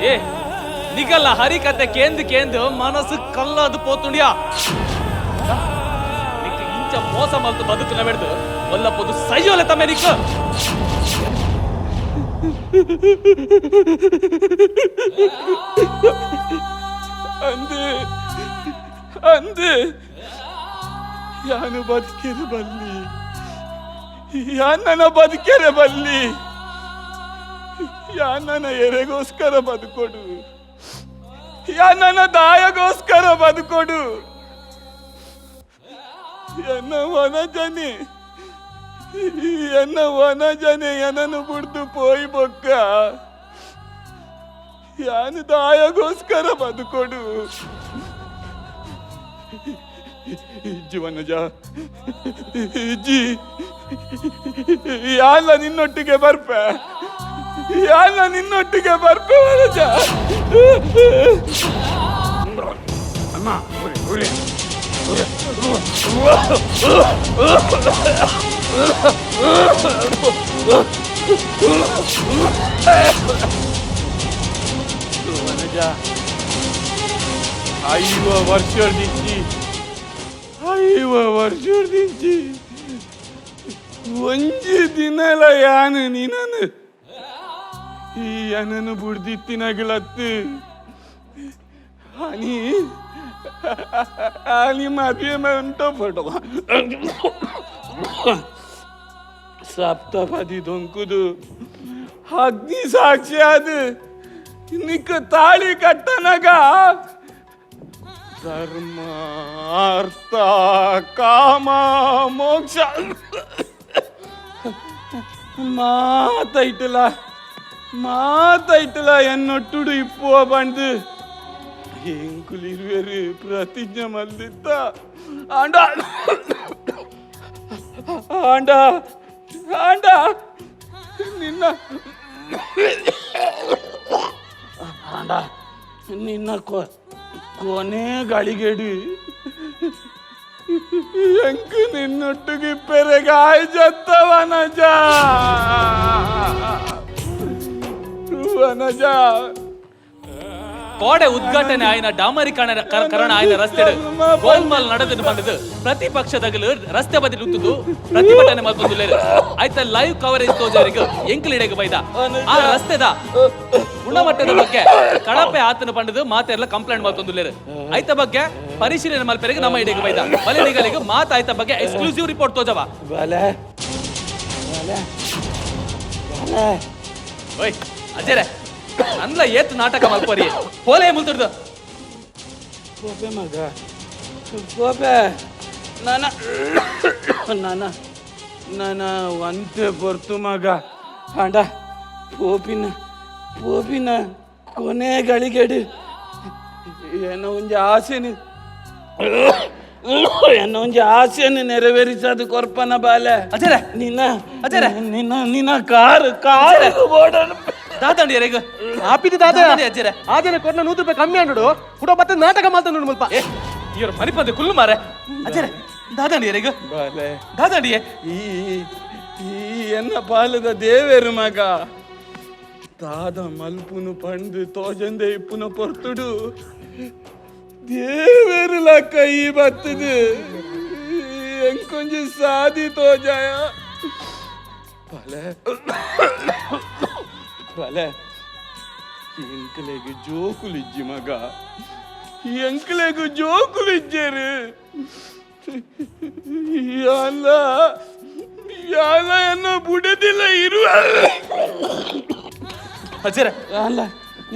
[SPEAKER 4] ಏ, ನಿಗಲ್ಲ ಹರಿಕತೆ ಕೇಂದ್ ಕೇಂದ್ ಮನಸ್ಸು ಕಲ್ಲಾದು ಪೋತುಂಡ್ಯಾ. ನಿಕ್ ಇಂಚ ಮೋಸ ಮಲ್ತು ಬದುಕನ ಬೇಡ್ದು ಒಲ್ಲ ಪೊದು ಸೈಯೋಲೆ ತಮ್ಮೆ ನಿಕ್.
[SPEAKER 7] ಅಂದು ಅಂದೆ ಯಾನು ಬದುಕಿರ ಬಲ್ಲಿ, ಯಾನ್ ನನ್ನ ಬದುಕೆರೆ ಬಲ್ಲಿ, ಯಾನ್ ನನ್ನ ಎರೆಗೋಸ್ಕರ ಬದುಕೊಡು, ಯಾನ್ ನನ್ನ ದಾಯಗೋಸ್ಕರ ಬದುಕೊಡು. ಎನ್ನ ವನಜನೆ, ಎನ್ನ ವನಜನೆ ಎನನು ಬುಡ್ದು ಪೋಯ್ ಬೊಕ್ಕ ಯಾನು ದಾಯಗೋಸ್ಕರ ಬದುಕೊಡು. ಇಜ್ಜಿ ವನಜ, ಇಜ್ಜಿ, ಯಾಲ ನಿನ್ನೊಟ್ಟಿಗೆ ಬರ್ಪೆ, ಯಾಲ ನಿನ್ನೊಟ್ಟಿಗೆ ಬರ್ಪೆ ವನಜ. ಅಮ್ಮ ವನಜ, 5 ವರ್ಷದಿಂಚಿ, 5 ವರ್ಷದಿಂಚಿ ಒಂಜಿ ದಿನಲ ಯಾನು ನಿನನು ಈ ಅನನು ಬುಡ್ದಿತ್ತಿನಗಳತ್ತು. అని అని ಮದುವೆ ಫೋಟೋ ಸಪ್ತಪದಿ ದೊಂಕುದು ಅಗ್ನಿ ಸಾಕ್ಷಿ ಅದು ನಿಕ್ಕ ತಾಳಿ ಕಟ್ಟನಗ ಧರ್ಮ ಅರ್ಥ ಕಾಮ ಮೋಕ್ಷ ಮಾತೈಟಲ ಮಾತೈಟಲ ಎನ್ನೊಟ್ಟುಡು ಇಪ್ಪುವ ಬಂದು ಎಂಕುಲಿರುವೆರು ಪ್ರತಿಜ್ಞೆ ಮಲ್ದಿತ್ತ. ಆಂಡ ಆಂಡ ಆಂಡ ನಿನ್ನ ಆಂಡ ನಿನ್ನ ಕೊನೆ ಗಳಿಗೆಡು ಎಂಕು ನಿನ್ನೊಟ್ಟಿಗೆ ಪೆರೆಗಾಯ್ ಜತ್ತ ವನಜ, ವನಜ.
[SPEAKER 4] ಕೋಡೆ ಉದ್ಘಾಟನೆ ಆಯ್ನ ಡಾಮರೀಕರಣ ಕರಣ ಆಯ್ನ ರಸ್ತೆ ಗೋಲ್ಮಾಲ್ ನಡೆದು ಬಂದದ್ದು ಪ್ರತಿಪಕ್ಷದಗಲು ರಸ್ತೆ ಬದಿ ನುತ್ತುದು ಪ್ರತಿಭಟನೆ ಮಲ್ಪೊಂದುಲ್ಲೆರ್. ಆಯ್ತ ಲೈವ್ ಕವರೇಜ್ ತೋಜರಿಗೆ ಎಂಕಲಿಡೆಗ್ ಬೈದ ಆ ರಸ್ತೆದ ಗುಣಮಟ್ಟದ ಬಗ್ಗೆ ಕಳಪೆ ಆತನ ಪಂಡದು ಮಾತೆಲ್ಲ ಕಂಪ್ಲೇಂಟ್ ಮಲ್ತೊಂದುಲ್ಲೆರ್. ಆಯ್ತ ಬಗ್ಗೆ ಪರಿಶೀಲನೆ ಮಲ್ಪೆರೆಗ್ ನಮ್ಮ ಇಡೆಗ್ ಬೈದ ಬಲಿನಿಗಳಿಗೆ ಮಾತ ಆಯ್ತ ಬಗ್ಗೆ ಎಕ್ಸ್ಕ್ಲೂಸಿವ್ ರಿಪೋರ್ಟ್ ತೋಜವ.
[SPEAKER 7] ಬಲೆ ಬಲೆ ಬಲೆ.
[SPEAKER 4] ಓಯ್ ಅಜರೆ ಅಂದ್ಲ ಏತ್ ನಾಟಕ ಮಲ್ಪರಿ ಪೋಲೆ ಮುಲ್ತುಡ್ದು.
[SPEAKER 7] ಕೋಪೆ ಮಗ ಕೋಪೆ. ನಾನ ನಾನ ನಾನ ಒಂತೆ ಪೊರ್ತು ಮಗ ಆಂಡ ಪೋಪಿನ ಪೋಪಿನ ಕೊನೆ ಗಳಿಗೆಡು ಏನೋ ಒಂಜಿ ಆಸೆನು, ಏನೋ ಒಂಜಿ ಆಸೆನು ನೆರವೇರಿಸದು ಕೊರ್ಪನ ಬಾಲೆ.
[SPEAKER 4] ಅಜರೆ
[SPEAKER 7] ನಿನ್ನ
[SPEAKER 4] ಅಜರೆ.
[SPEAKER 7] ನಿನ್ನ ನಿನ್ನ ಕಾರು ಕಾರು ಬೋಡನು
[SPEAKER 4] ದಾದಂಡಿ ಎರೆಗ್
[SPEAKER 3] ಆಪಿದ ದಾದ
[SPEAKER 4] ಅಜ್ಜರೆ.
[SPEAKER 3] ಆಜನೆ ಕೊರ್ನ 100 ರೂಪಾಯಿ ಕಮ್ಮಿ ಅಂಡು ಕುಡ ಮತ್ತೆ ನಾಟಕ ಮಾಡ್ತಾನೆ ನೋಡು ಮುಲ್ಪ.
[SPEAKER 4] ಏ ಇವರು ಮನಿಪಂದೆ ಕುಲ್ಲು ಮಾರೆ. ಅಜ್ಜರೆ ದಾದಂಡಿ ಎರೆಗ್
[SPEAKER 7] ಬಾಲೆ
[SPEAKER 4] ದಾದಂಡಿ.
[SPEAKER 7] ಈ ಈ ಎನ್ನ ಪಾಲದ ದೇವೇರು ಮಗ ದಾದ ಮಲ್ಪುನು ಪಂಡು ತೋಜಂದೆ ಇಪ್ಪುನ ಪೊರ್ತುಡು ದೇವೇರುಲ ಕೈ ಬತ್ತದು ಎಂಕೊಂಜಿ ಸಾದಿ ತೋಜಾಯ. ಬಲೆ ಬಲೆ ಎಂಕಲೆಗ್ ಜೋಕುಲಿಜ್ಜಿ ಮಗ, ಎಂಕಲೆಗ್ ಜೋಕುಲಿಜ್ಜೇರು. ಯಾಲ ಯಾಲ ಎನ್ನ ಬುಡದಿಲ್ಲ ಇರುವ
[SPEAKER 4] ಅಜ್ಜರೆ.
[SPEAKER 7] ಯಾಲ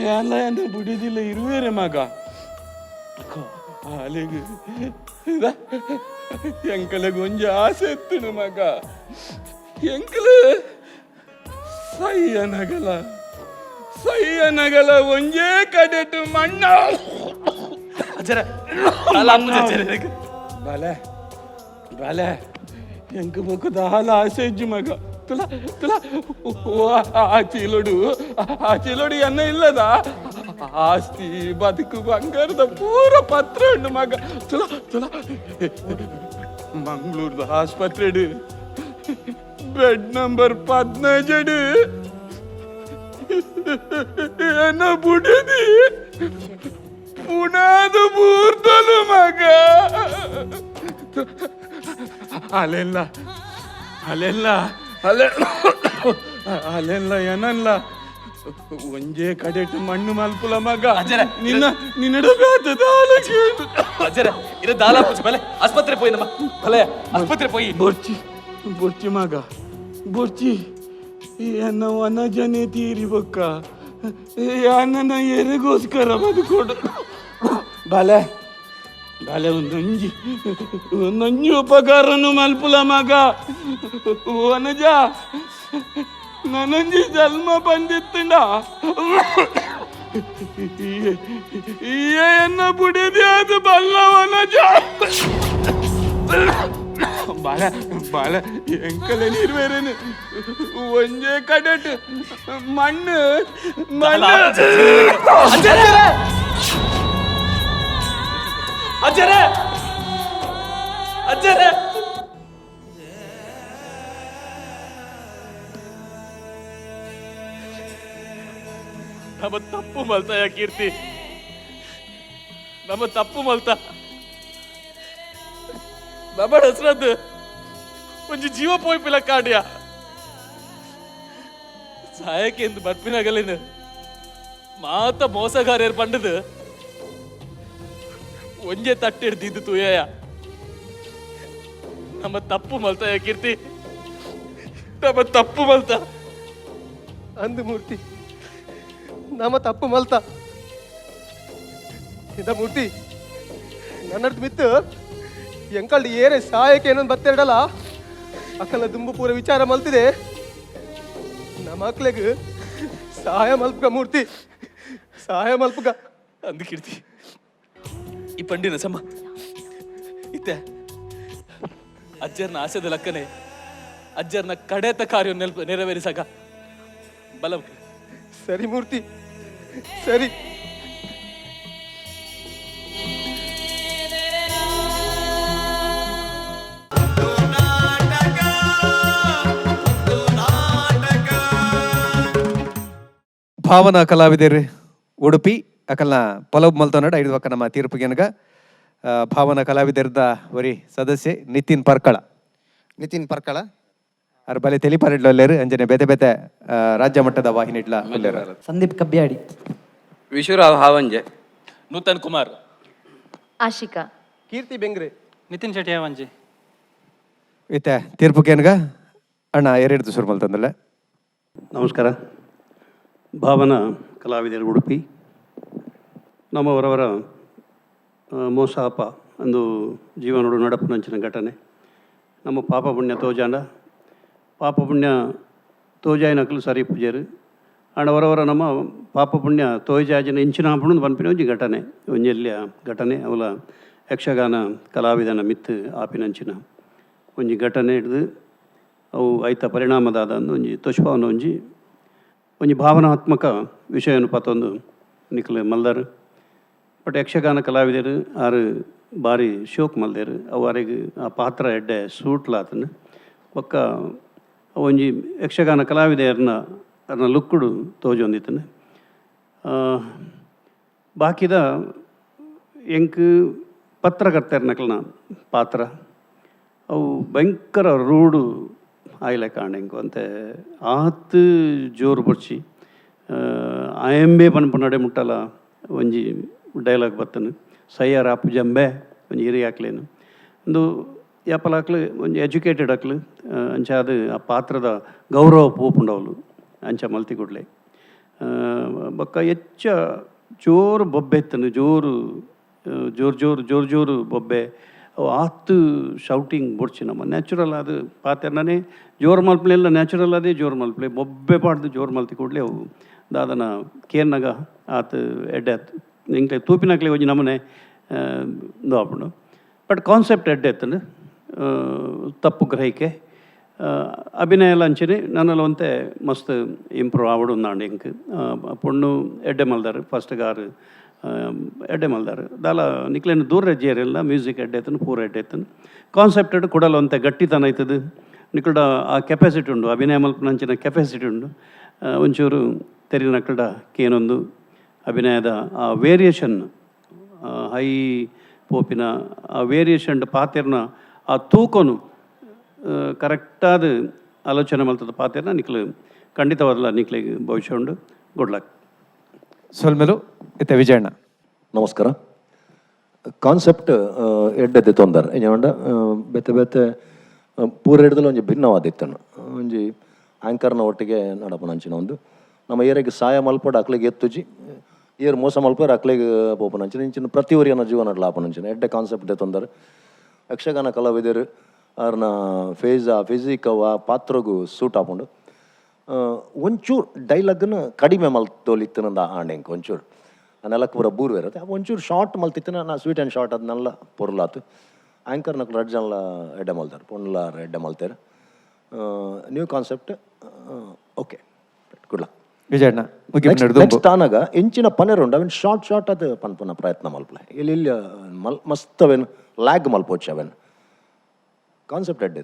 [SPEAKER 7] ಯಾಲ ಎನ್ನ ಬುಡದಿಲ್ಲ ಇರುವೇರೆ ಮಗ. ಆಲೆಗ್ ಎಂಕಲೆಗ್ ಒಂಜಿ ಆಸೆ ಎತ್ತುನು ಮಗ. ಎಂಕಲೆ ಸಯ್ಯನಗಲ ಸಯ್ಯನಗಲ ಒಂಜೇ ಕಡೆಟು ಮಣ್ಣ.
[SPEAKER 4] ಅಜ್ಜರೆ ಅಲ್ಲ ಅಜ್ಜರೆ.
[SPEAKER 7] ಬಲೆ ಬಲೆ ಎಂಕ ಬೊಕ್ಕ ದಾಲ ಆಸೆ ಇಜ್ಜಿ ಮಗ. ತುಲ ತುಲ ಆ ಚೀಲೋಡು ಆ ಚೀಲೋಡು ಎನ್ನ ಇಲ್ಲದ ಆಸ್ತಿ ಬದುಕು ಬಂಗಾರದ ಪೂರ ಪತ್ರ ಉಂಡು ಮಗ. ತುಲ ತುಲ ಮಂಗಳೂರದ ಆಸ್ಪತ್ರೆಡು ಬೆಡ್ ನಂಬರ್ 15 ಎನ್ನ ಬುಡದಿ ಪುಣಾದ ಬೂರ್ತಲು ಮಗ. ಅಲ್ಲೆಲ್ಲ ಅಲ್ಲೆಲ್ಲ ಅಲ್ಲೆ ಅಲ್ಲೆಲ್ಲ ಏನಲ್ಲ ಒಂಜೇ ಕಡೆಟ್ ಮಣ್ಣು ಮಲ್ಪುಲ ಮಗ.
[SPEAKER 4] ಅಜ್ಜರೆ.
[SPEAKER 7] ನಿನ್ನ ನಿನ್ನಡ ಬೇತದ.
[SPEAKER 4] ಅಜ್ಜರೇ, ಇದು ದಾಲ ಪೂಜೆ ಬಲೆ ಆಸ್ಪತ್ರೆ ಪೋಯಿ ನಮ್ಮ ಬಲೆ ಆಸ್ಪತ್ರೆ ಪೋಯಿ.
[SPEAKER 7] ಬೊರ್ಚಿ ಬೊರ್ಚಿ ಮಗ ಬೊರ್ಚಿ, ಎನ್ನ ವನಜನೆ ತೀರಿ ಬೊಕ್ಕ ನನ್ನ ಎರೆಗೋಸ್ಕರ ಬದುಕೊಡು. ಬಲೆ ಬಲೆ, ಒಂದೊಂಜಿ ಒಂದೊಂಜಿ ಉಪಕಾರನು ಮಲ್ಪುಲ ಮಗ. ವನಜ, ನನೊಂಜಿ ಜನ್ಮ ಬಂದಿತ್ತಂಡ ಎನ್ನ ಬುಡಿದಿ ಅದು ಬಲ್ಲ ವನಜ. ಬಾಲ ಬಾಲ, ಎಂಕಲೆ ನೀರು ಬೇರೆನು ಒಂಜೇ ಕಡೆಟ್ ಮಣ್ಣು ಮಣ್ಣು.
[SPEAKER 4] ಅಜ್ಜರೇ, ಅಜ್ಜರೇ, ಅಜ್ಜರೇ. ನಮ್ಮ ತಪ್ಪು ಮಲ್ತಾಯ ಕೀರ್ತಿ, ನಮ್ಮ ತಪ್ಪು ಮಲ್ತ. ನಮ್ಮ ಹೆಸರದ್ದು ಒಂಜಿ ಜೀವ ಪೋಯ್ಪಿಲ್ಲ ಕಾಡ್ಯ. ಸಹಾಯಕ್ಕೆ ಎಂದು ಬರ್ಪಿನಾಗಲೇನು ಮಾತ ಮೋಸಗಾರ್ಯರ್ ಪಂಡದು ಒಂಜೆ ತಟ್ಟಿಡ್ದಿದ್ದು ತುಯ್ಯ. ನಮ್ಮ ತಪ್ಪು ಮಲ್ತಾಯ ಕೀರ್ತಿ, ನಮ್ಮ ತಪ್ಪು ಮಲ್ತ.
[SPEAKER 3] ಅಂದು ಮೂರ್ತಿ, ನಮ್ಮ ತಪ್ಪು ಮಲ್ತ. ಇಂದ ಮೂರ್ತಿ, ನನ್ನರ್ದು ಮಿತ್ತು ಎಂಕಲ್ಡ್ ಏನೇ ಸಹಾಯಕ್ಕೆ ಏನೊಂದು ಬತ್ತೆರಡಲ್ಲ ಅಕ್ಕಲ ದುಂಬು ಪೂರ ವಿಚಾರ ಮಲ್ತಿದೆ. ನಮ್ಮ ಮಕ್ಳಿಗೆ ಸಹಾಯ ಮಲ್ಪಗ ಮೂರ್ತಿ, ಸಹಾಯ ಮಲ್ಪಗ.
[SPEAKER 4] ಅಂದು ಕೀರ್ತಿ, ಈ ಪಂಡಿನ ಸಮ ಇತ್ತೆ ಅಜ್ಜರ್ನ ಆಸೆದ ಲಕ್ಕನೆ ಅಜ್ಜರ್ನ ಕಡೆತ ಕಾರ್ಯ ನೆರವೇರಿಸಾಕ ಬಲ.
[SPEAKER 3] ಸರಿ ಮೂರ್ತಿ, ಸರಿ.
[SPEAKER 2] ಭಾವನಾ ಕಲಾವಿದರು ಉಡುಪಿ ಅಕಲ್ನ ಪಲವ್ ಮಲ್ತೋನಡ ಐದು ಪಕ್ಕ ನಮ್ಮ ತೀರ್ಪುಗೆನಗ ಭಾವನಾ ಕಲಾವಿದರ್ದ ಒರಿ ಸದಸ್ಯೆ ನಿತಿನ್ ಪರ್ಕಳ.
[SPEAKER 8] ನಿತಿನ್ ಪರ್ಕಳ
[SPEAKER 2] ಅರ್ ಬಲೆ ತೆಲಿಪರೆಡ್ಲ ಅಂಜನೆ ಬೇತೆ ಬೇತೆ ರಾಜ್ಯ ಮಟ್ಟದ ವಾಹಿನಿ ಇಡ್ಲ ಉಲ್ಲೇರು.
[SPEAKER 9] ಸಂದೀಪ್ ಕಬ್ಯಾಡಿ,
[SPEAKER 10] ವಿಶ್ವರಾವ್ ಹಾವಂಜೆ,
[SPEAKER 4] ನೂತನ್ ಕುಮಾರ್,
[SPEAKER 6] ಆಶಿಕಾ,
[SPEAKER 3] ಕೀರ್ತಿ ಬೆಂಗ್ರೆ,
[SPEAKER 5] ನಿತಿನ್ ಶೆಟ್ಟಿ ಹಾವಂಜೆ.
[SPEAKER 2] ಇತ್ತೆ ತೀರ್ಪುಗೆನಗ ಅಣ್ಣ ಎರಡು ಶುರು ಮಲ್ತಂದಲ್ಲ.
[SPEAKER 11] ನಮಸ್ಕಾರ. ಭಾವನಾ ಕಲಾವಿದರು ಉಡುಪಿ ನಮ್ಮವರವರ ಮೋಸಾಪ ಅಂದು ಜೀವನೋಡು ನಡಪುನಂಚಿನ ಘಟನೆ. ನಮ್ಮ ಪಾಪ ಪುಣ್ಯ ತೋಜಾಂಡ ಪಾಪ ಪುಣ್ಯ ತೋಜಾಯಿನಕಲು ಸರಿ ಪೂಜೆರು ಆಂಡ ಅವರವರ ನಮ್ಮ ಪಾಪ ಪುಣ್ಯ ತೋಜಾಜಿನ ಇಂಚಿನ ಪುಣ್ಣು ಪನ್ಪಿನ ಒಂಜಿ ಘಟನೆ, ಒಂಜೆಲ್ಯ ಘಟನೆ. ಅವಲ ಯಕ್ಷಗಾನ ಕಲಾವಿದನ ಮಿತ್ತು ಆಪಿನಂಚಿನ ಒಂಜಿ ಘಟನೆ ಹಿಡ್ದು ಅವು ಐತ ಪರಿಣಾಮದಾದ ಅಂದು ಒಂಜಿ ತೊಷ್ಪವನ ಒಂಜಿ ಒಂಜಿ ಭಾವನಾತ್ಮಕ ವಿಷಯನು ಪತ್ತೊಂದು ನಿಕ್ಲೆ ಮಲ್ದಾರ್. ಬಟ್ ಯಕ್ಷಗಾನ ಕಲಾವಿದರು ಆರು ಬಾರಿ ಶೋಕ್ ಮಲ್ದೇರು. ಅವು ಅರೆಗ್ ಆ ಪಾತ್ರ ಎಡ್ಡೆ ಸೂಟ್ಲಾತನು. ಬೊಕ್ಕ ಒಂಜಿ ಯಕ್ಷಗಾನ ಕಲಾವಿದೆಯರ್ನ ಅರ್ನ ಲುಕ್ಕುಡು ತೋಜೊಂದಿತ್ತನು. ಬಾಕಿದ ಎಂಕ್ ಪತ್ರಕರ್ತೆರ್ನಕ್ಲೆನ ಪಾತ್ರ ಅವು ಭಯಂಕರ ರೂಡು ಆಯ್ಲೆ ಕಾಂಡ್ ಎಂಕ್ ಒಂತೆ ಆತ್ ಜೋರು ಬೊಡ್ಚಿ. ಆಯಂಬೆ ಪನ್ಪುನಡೆ ಮುಟ್ಟಲ ಒಂಜಿ ಡೈಲಾಗ್ ಬತ್ತನು ಸಯ್ಯಾರ ಆಪು ಜಂಬೆ ಒಂಜಿ ಹಿರಿಯ ಆಕ್ಲೇನು ಉಂದು ಯಾಪಲ ಅಕ್ಲು ಒಂಜಿ ಎಜುಕೇಟೆಡ್ ಅಕ್ಲು ಅಂಚಾದ್ ಆ ಪಾತ್ರದ ಗೌರವ ಪೋಪುಂಡವ್ಲು ಅಂಚ ಮಲ್ತಿ ಕೂಡ್ಲೆ. ಬೊಕ್ಕ ಎಚ್ಚ ಜೋರು ಬೊಬ್ಬೆ ಇತ್ತನು, ಜೋರು ಜೋರು ಜೋರು ಜೋರು ಜೋರು ಬೊಬ್ಬೆ. ಅವು ಆತ್ ಶೌಟಿಂಗ್ ಬೊಡ್ಚಿ ನಮ್ಮ ನ್ಯಾಚುರಲ್ ಅದು ಪಾತೆರ್ನನೇ ಜೋರು ಮಲ್ಪಲೆಲ್ಲ ನ್ಯಾಚುರಲ್ ಅದೇ ಜೋರು ಮಲ್ಪಲೆ ಬೊಬ್ಬೆ ಪಾಡ್ದು ಜೋರು ಮಲ್ತಿ ಕೂಡಲೇ ಅವು ದಾದನ ಕೇರ್ನಗ ಆತ್ ಎಡ್ಡೆ ಆತ್ ಎಂಕ್ಲೆ ತೂಪಿನಕ್ಲೆ ಒಂಜಿ ನಮೂನೆ ಉಂದು ಆಪುಂಡು. ಬಟ್ ಕಾನ್ಸೆಪ್ಟ್ ಎಡ್ಡೆ ಇತ್ತಂಡು. ತಪ್ಪು ಗ್ರಹಿಕೆ ಅಭಿನಯ ಎಲ್ಲ ಅಂಚನೆ ನನಲ ಒಂತೆ ಮಸ್ತ್ ಇಂಪ್ರೂವ್ ಆವಡು ಉಂದಾಂಡ್ ಎಂಕ್. ಪೊಣ್ಣು ಎಡ್ಡೆ ಮಲ್ದಾರ್, ಫಸ್ಟ್ ಗಾರ್ ಎಡ್ಡೆ ಮಲ್ದಾರ್. ದಾಲ ನಿಕ್ಲೆನ ದೂರ ಜೇರೆಲ್ಲ ಮ್ಯೂಸಿಕ್ ಎಡ್ಡೆ ಎತ್ತನು, ಪೂರ ಎಡ್ಡೆ ಎತ್ತನು. ಕಾನ್ಸೆಪ್ಟ್ ಕೊಡಲ ಒಂತೆ ಗಟ್ಟಿತನ ಐತದ ನಿಕಲ್ಡ ಆ ಕೆಪಾಸಿಟಿ ಉಂಡು, ಅಭಿನಯ ಮಲ್ಪುನಂಚಿನ ಕೆಪಾಸಿಟಿ ಉಂಡು. ಒಂಚೂರು ತೆರಿನಕಲ್ಡ ಕೇನೊಂದು ಅಭಿನಯದ ಆ ವೇರಿಯೇಷನ್ ಹೈ ಪೋಪಿನ ಆ ವೇರಿಯೇಷನ್ ಪಾತೆರ್ನ ಆ ತೂಕೊನು ಕರೆಕ್ಟಾದ ಆಲೋಚನೆ ಮಲ್ತದ ಪಾತೆರ್ನ ನಿಕ್ಲು ಖಂಡಿತವಾದಲ ನಿಕ್ಲೆಗ್ ಭವಿಷ್ಯ ಉಂಡು. Good luck.
[SPEAKER 2] ಸೊಲ್ಮೆಲು ಇತ್ತೆ ವಿಜಯಣ್ಣ.
[SPEAKER 12] ನಮಸ್ಕಾರ.
[SPEAKER 8] ಕಾನ್ಸೆಪ್ಟ್ ಎಡ್ಡೆ ತೊಂದರೆ ಎಂಜ ಬೇತೆ ಬೇತೆ ಪೂರ ಹಿಡ್ದಲ ಒಂಜಿ ಭಿನ್ನವಾದ ಇತ್ತನು. ಒಂಜಿ ಆ್ಯಂಕರ್ನ ಒಟ್ಟಿಗೆ ನಡಪುನಂಚಿನ ಒಂದು ನಮ್ಮ ಏರಿಗೆ ಸಹಾಯ ಮಲ್ಪಡು ಅಕ್ಲೆಗ್ ಎತ್ತುಜಿ, ಏರ್ ಮೋಸ ಮಲ್ಪರ ಅಕ್ಲೆಗ್ ಪೋಪುನಂಚಿನ ಇಂಚಿನ ಪ್ರತಿ ಒರಿಯನ ಜೀವನ ಆಪುನಂಚಿನ ಎಡ್ಡೆ ಕಾನ್ಸೆಪ್ಟ್ ತೊಂದರೆ. ಯಕ್ಷಗಾನ ಕಲಾವಿದರು ಆರ್ನ ಫೇಸ್, ಆ ಫಿಸಿಕ್ ಅವು ಆ ಪಾತ್ರಗೂ ಸೂಟ್ ಆಪುಂಡು. ಒಂಚೂರು ಡೈಲಾಗ್ನ ಕಡಿಮೆ ಮಲ್ತೋಲಿತ್ತಿನಂದ ಆಂಡ್ ಎಂಕ್ ಒಂಚೂರು ನೆಲಕ್ ಪೂರ ಬೂರ್ವೆರ್ ಒಂಚೂರು ಶಾರ್ಟ್ ಮಲ್ತಿತ್ತಿನ ನಾ ಸ್ವೀಟ್ ಆ್ಯಂಡ್ ಶಾರ್ಟ್ ಅದು ನಲ್ಲ ಪೊರ್ಲಾತು. ಆ್ಯಂಕರ್ ನಕುಲು ರಡ್ಡ್ ಜನಲ ಎಡ್ಡೆ ಮಲ್ತಾರೆ, ಪೊಣ್ಣುಲ ಎಡ್ಡೆ ಮಲ್ತೇರು. New concept, okay, good luck.
[SPEAKER 2] Vijayanna.
[SPEAKER 8] Next ಆನಾಗ ಎಂಚಿನ ಪನೆರ್ ಉಂಡು ಅವೆನ್ ಶಾರ್ಟ್ ಶಾರ್ಟ್ ಅದು ಪನ್ಪುನ ಪ್ರಯತ್ನ ಮಲ್ಪಲೆ. ಇಲ್ಲಿ ಇಲ್ಲಿ ಮಲ್ ಮಸ್ತ್ ಅವೇನು ಲ್ಯಾಗ್ ಮಲ್ಪೊಚ್ಚಿ, ಅವೇನು ಕಾನ್ಸೆಪ್ಟ್ ಎಡ್ಡೆ.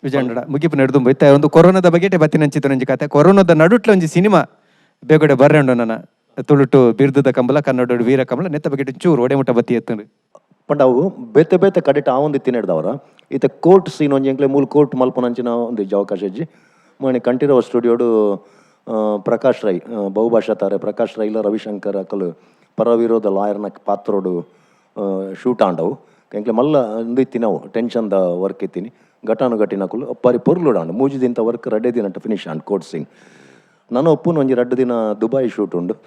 [SPEAKER 2] ವಿಜಯಣ್ಣ, ಮುಗಿಪು ನಡೆದು ಇತ್ತ ಒಂದು ಕೊರೋನಾದ ಬಗೆಟೆ ಬತ್ತಿನಂಚಿತ್ತು ನಂಜಿ ಕತೆ. ಕೊರೋನಾದ ನಡುಟ್ಲ ಒಂಜಿ ಸಿನಿಮಾ ಬೇಗಡೆ ಬರ್ರೆ ಉಂಡು ನನ್ನ ತುಳುಟು ಬಿರ್ದದ ಕಂಬಲ, ಕನ್ನಡ ವೀರ ಕಂಬಳ. ನೆತ್ತ ಬಗೆಟೆ ಚೂರು ಒಡೆಮುಟ್ಟ ಬತ್ತಿ ಎತ್ತುಂಡು?
[SPEAKER 8] ಪಂಡ ಅವು ಬೇತೆ ಬೇತೆ ಕಡೆಟ್ ಆವೊಂದು ತಿನ್ನೆಡ್ದವರ. ಈತ ಕೋರ್ಟ್ ಸೀನ್ ಒಂಜಿ ಎಂಕ್ಲೆ ಮೂಲು ಕೋರ್ಟ್ ಮಲ್ಪುನಂಚಿನ ಒಂದು ಅವಕಾಶ ಇಜ್ಜಿ. ಮಣಿ ಕಂಠೀರವ ಸ್ಟುಡಿಯೋಡು ಪ್ರಕಾಶ್ ರೈ, ಬಹುಭಾಷಾ ತಾರೆ ಪ್ರಕಾಶ್ ರೈಲ ರವಿಶಂಕರ್ ಅಕಲು ಪರವಿರೋಧ ಲಾಯರ್ನ ಪಾತ್ರೋಡು ಶೂಟ್ ಆಂಡವು. ಎಂಕ್ಲೆ ಮಲ್ಲ ಒಂದು ಇತ್ತಿನವು ಟೆನ್ಷನ್ದ ವರ್ಕ್ ಇತ್ತೀನಿ. ಘಟಾನುಘಟಿನಕುಲು ಪರಿ ಪೊರ್ಲುಡಾಂಡು. ಮೂಜಿ ದಿನದ ವರ್ಕ್ ರಡ್ಡೆ ದಿನಟ್ ಫಿನಿಶ್ ಆಂಡ್ ಕೋರ್ಟ್ ಸೀನ್. ನಾನು ಒಪ್ಪುನ ಒಂಜಿ 2 ದಿನ ದುಬೈ ಶೂಟ್ ಉಂಡು.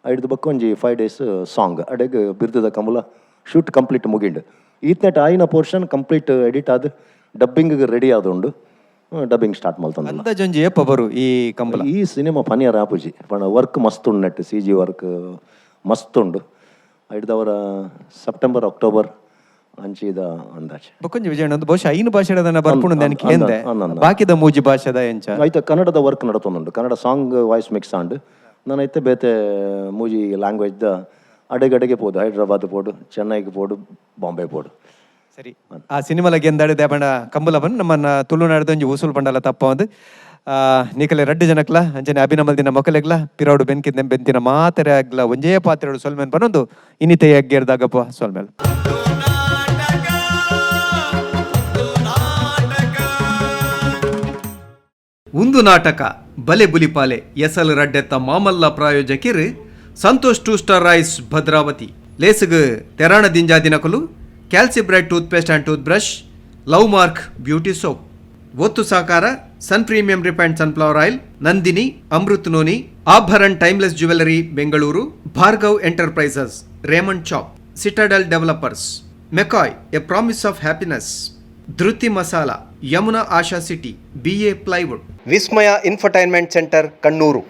[SPEAKER 8] ಐಡ್ದು ಬೊಕ್ಕ ಒಂಜಿ 5 ಡೇಸ್ ಸಾಂಗ್. ಅಡೆಗ್ ಬಿರ್ದದ ಕಂಬುಲ ಶೂಟ್ ಕಂಪ್ಲೀಟ್ ಮುಗಿಂಡು. ಈತ್ನೆಟ್ ಆಯಿನ ಪೋರ್ಷನ್ ಕಂಪ್ಲೀಟ್ ಎಡಿಟ್ ಆದ್ ಡಬ್ಬಿಂಗ್ ರೆಡಿ ಆದುಂಡು. ಡಬ್ಬಿಂಗ್ ಸ್ಟಾರ್ಟ್ ಮಲ್ತೊಂದುಲ್ಲ.
[SPEAKER 2] ಅಂದಾಜೊಂಜಿ ಏಪ ಬರು ಈ ಕಂಬಳ?
[SPEAKER 8] ಈ ಸಿನಿಮಾ ಪನಿಯರ್ ಆಪುಜಿ ಪಂಡ ವರ್ಕ್ ಮಸ್ತ್ ಉಂಡು ನೆಟ್, ಸಿಜಿ ವರ್ಕ್ ಮಸ್ತ್ ಉಂಡು. ಐಡ್ದವರ ಸೆಪ್ಟೆಂಬರ್ ಅಕ್ಟೋಬರ್ ಅಂಚಿದ ಅಂದಾಜು.
[SPEAKER 2] ಬೊಕ್ಕೊಂಜಿ ವಿಜಯಣ್ಣ, ಒಂದು ಬಹುಶಃ ಐನು ಭಾಷೆದ ಬರ್ಪುಂಡು
[SPEAKER 8] ಅಂದ್,
[SPEAKER 2] ಕೇಂದೆ.
[SPEAKER 8] ಅಂದ್, ಅಂದ್.
[SPEAKER 2] ಬಾಕಿದ ಮೂಜಿ ಭಾಷೆದ ಎಂಚ?
[SPEAKER 8] ಐತ ಕನ್ನಡದ ವರ್ಕ್ ನಡತೊಂದುಂಡು. ಕನ್ನಡ ಸಾಂಗ್ ವಾಯ್ಸ್ ಮಿಕ್ಸ್ ಆಂಡ್. ನಾನು ಐತೆ ಬೇತೆ ಮೂಜಿ ಲ್ಯಾಂಗ್ವೇಜ್ದ ಅಡೆಗಡೆಗೆ ಪೋದು, ಹೈದ್ರಾಬಾದ್ ಪೋಡು, ಚೆನ್ನೈಗೆ ಪೋಡು, ಬಾಂಬೆ ಪೋಡು.
[SPEAKER 2] ಸರಿ, ಆ ಸಿನಿಮಾಲ ಗೆಂದಾಡಿ ದೇಪಂಡ ಕಂಬುಲ ಬಂದು ನಮ್ಮನ್ನ ತುಳುನಾಡ್ದ ಒಂಜಿ ಉಸುಲು ಪಂಡಲ ತಪ್ಪ ಒಂದು ನಿಕಲೆ ರಡ್ಡು ಜನಕ್ಲ ಅಂಚನೆ ಅಭಿನಮಲ್ದಿನ ಮೊಕಲೆಗ್ಲ ಪಿರೌಡು ಬೆನ್ಕಿದ್ದೆ ಬೆಂತಿನ ಮಾತರೆ ಆಗ್ಲ ಒಂಜೇ ಪಾತ್ರೆಡು ಸೊಲ್ಮೆನ್ ಪನೊಂದು ಇನ್ನಿತೆ ಯಗ್ಗೇರ್ದಾಗಪ್ಪ ಸೊಲ್ಮೆಲ್.
[SPEAKER 9] ಒಂದು ನಾಟಕ ಬಲೆ ಬುಲಿಪಾಲೆ ಎಸಲ್ ರಡ್ಡೆತ್ತ ಮಾಮಲ್ಲ ಪ್ರಾಯೋಜಕಿರು Santosh two star rice Bhadravati, ಲೇಸುಗು ತೆರಾಣ ದಿಂಜಾ ದಿನಕುಲು Calcibright toothpaste and tooth brush, love mark beauty soap. ಒತ್ತು ಸಾಕಾರ Sun premium refined sunflower oil, Nandini Amrit noni, Abharan timeless jewellery Bengaluru, Bhargav enterprises, Raymond Chop, Citadel developers, McCoy a promise of happiness, Dhriti masala, Yamuna Asha city, BA plywood,
[SPEAKER 2] Vismaya infotainment centre, Kannur.